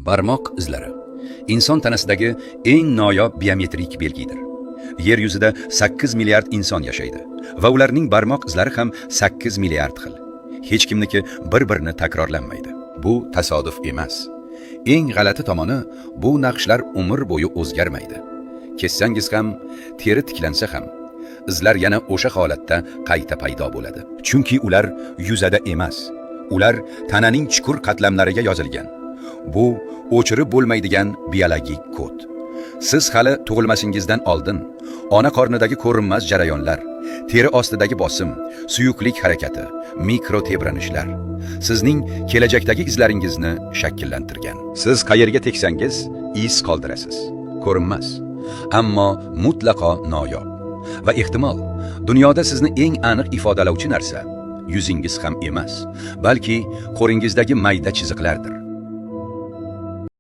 Barmoq izlari inson tanasidagi eng noyob biometrik belgidir. Yer yuzida 8 milliard inson yashaydi va ularning barmoq izlari ham 8 milliard xil. Hech kimniki bir-birini takrorlanmaydi. Bu tasodif emas. Eng g'alati tomoni, bu naqshlar umr bo'yi o'zgarmaydi. Kessangiz ham, teri tiklansa ham, izlar yana o'sha holatda qayta paydo bo'ladi. Chunki ular yuzada emas, ular tananing chuqur qatlamlariga yozilgan. Bu o'chirib bo'lmaydigan biologik kod. Siz hali tug'ilmasingizdan oldin ona qornidagi ko'rinmas jarayonlar, teri ostidagi bosim, suyuqlik harakati, mikrotebranishlar sizning kelajakdagi izlaringizni shakllantirgan. Siz qayerga tegsangiz, iz qoldirasiz. Ko'rinmas, ammo mutlaqo noyob. Va ehtimol, dunyoda sizni eng aniq ifodalovchi narsa yuzingiz ham emas, balki qo'lingizdagi mayda chiziqlardir.